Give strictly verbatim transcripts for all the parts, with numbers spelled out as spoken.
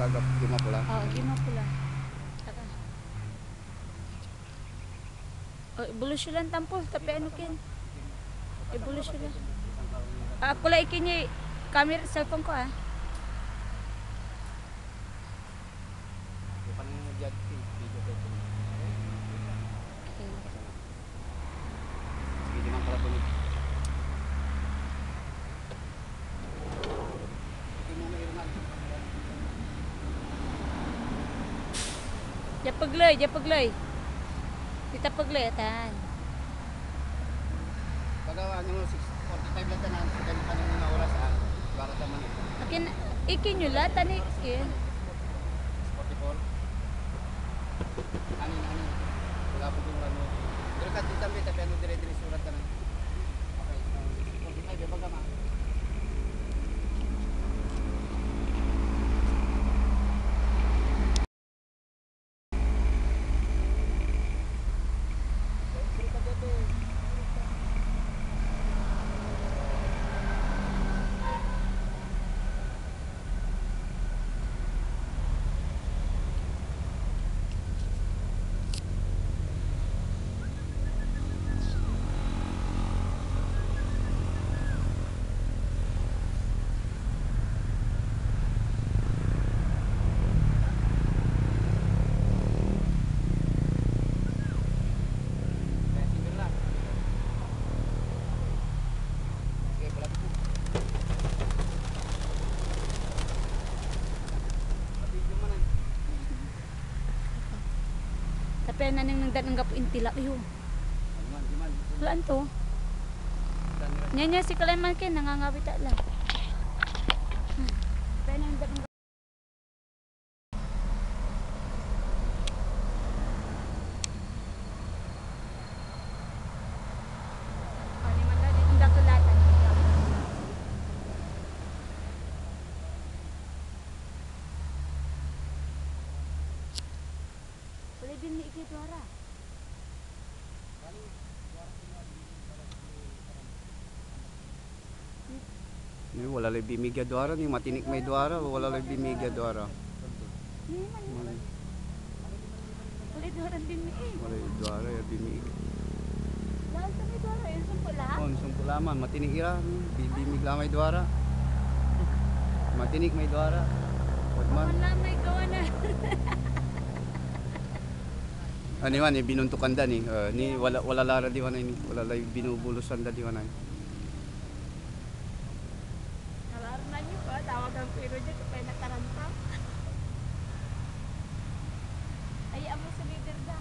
Gima pula. Oo, gima pula. Taka. O, ibolusyon lan tampol, tapi ano ken? Ibolusyon lan. Ah, ako la ikin yung camera, cellphone ko, ah. Okay. Dia pegley, dia pegley. Tita pegley, atan. Baga, ano, six forty-five lang tanan, sa ganyan, ano, na oras, ah, para sa manok. Akin, ikin nyo la, tani, ikin. Six forty-four. Anin, anin. Wala po yung ano. Pero kasi tambi, tapi ano, dire-dire surat ka na. Okay. Ay, di ba gama? Tapi nanengneng dan anggapo intilak yo. Walaan to. Nia, nia, sikala man ken nangangawit ak la. Hmm. Tapi nanengneng dan anggapo. Ano man la, di, indakelatan. Wala din ni ikiduara. Ni, wala lay bimig ya duara, ni matinik may duara, wala lay bimig ya duara. Wala. Wala duaran bimig. Wala duara ya bimig. Lahat sa may duara, yung sumpo la? Oh, sumpo la man, matinik ira, bi-, bimig la may duara. Matinik may duara. Wag man. Wala may gawa na. Ano man, eh, binuntukan da ni. Ah, ni, wala, wala la ra di wanay ni. Wala lay binubulusan da di wanay. Nalaranan yo pa, tawagan ko iro dyan, kapay na taranta. Ay, amo sa leader da.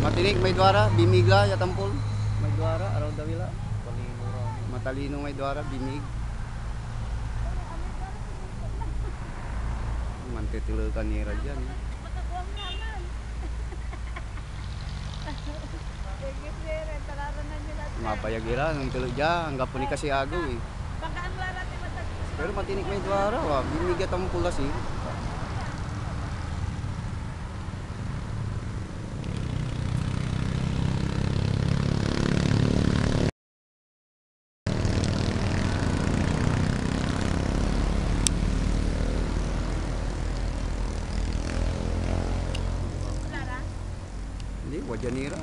Matinik may duara, bimig la ya tampol. May duara, araw dawi la. Matalino may duara, bimig. Mantitelekan ira dyan, eh. Mapayag ira, nantelek dia, anggapo ni kasi agew, eh. Pero matinik may duara, wa. Bimig ya tampol la si. Hindi, wadya ni ra.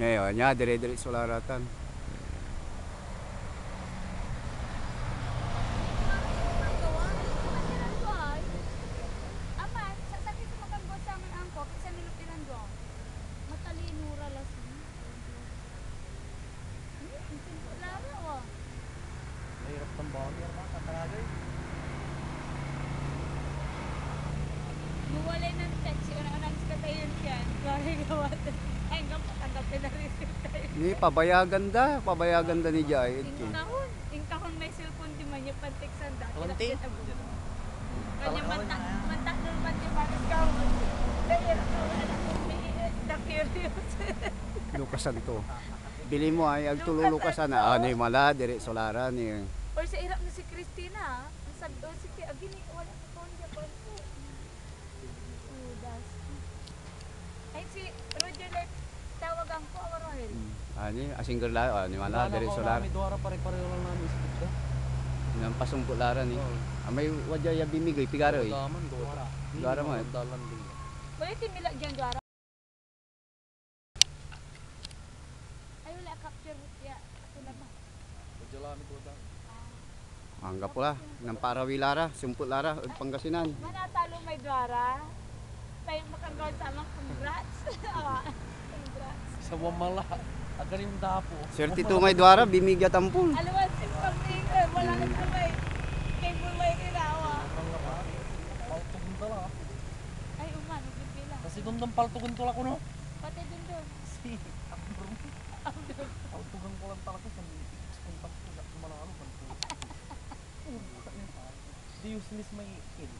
Nia yo, nia, dire-diretso la ratan. Aman, sasakit so makanbuat saman angkop, insan nilop iran dua. Matalino ra la si. Hmm, insan ko la ra, wa. Mahirap tambawin, ya, mga kakaragay. No walay nan-text, si unang-unang si Katayon yan. Kuwari gawa to. Ay, hanggang patanggap na na-receive tayo. Ni, pabayagan da, pabayagan da ni Jai, Edkin. Inkahon, inkahon may cellphone di man niya panteksan da. Konti? Kanya manta-, manta-, normal di man, inkahon. Dahil ako, anak ko, may, eh, na-curious. Lukasan to. Bili mo ay, agtululukasan na. Ah, ni mala, dire so laran, eh. Or sa irap na si Christina, ah. Ang sabi, oh, sige, agi ni, wala ko phone dia, phone ko. Oh, das. Ay, si Roger, like, tawagan ko, ah, Roel. Hmm. Ani, asingger la, ah, ni wala, Wala na diri ko so lar. May duara, pare-pareho lang namin isip da. Nampasumpot la ra ni. Oo. Ah, may wadya ya bimigay, pigaro eh. Wala man, duara. Duara mo eh. Ang dalan din. Wala tinmila diyan, duara. Ay, wala, capture ya. Ako naman. Wadya lang, duara. Anggapo la, namparawi la ra, sumpot la ra ed Pangasinan. Manatalo may duara. Tayo makagawa sa amang congrats. Awa, congrats. Sa wamala, agarim dapo. Swerte to may duara, bimigya tampol. Aliwan si Paming, eh, wala na sa may cable may rirawa. Paltog da la. Ay, uman, bibila. Kasi dondon paltogon to la kuno. Pati dondon. Si Abdul. Abdul. Paltogan ko lang talaga, sa may expon tampol, sa kumalalo, paltog. Di useless may in.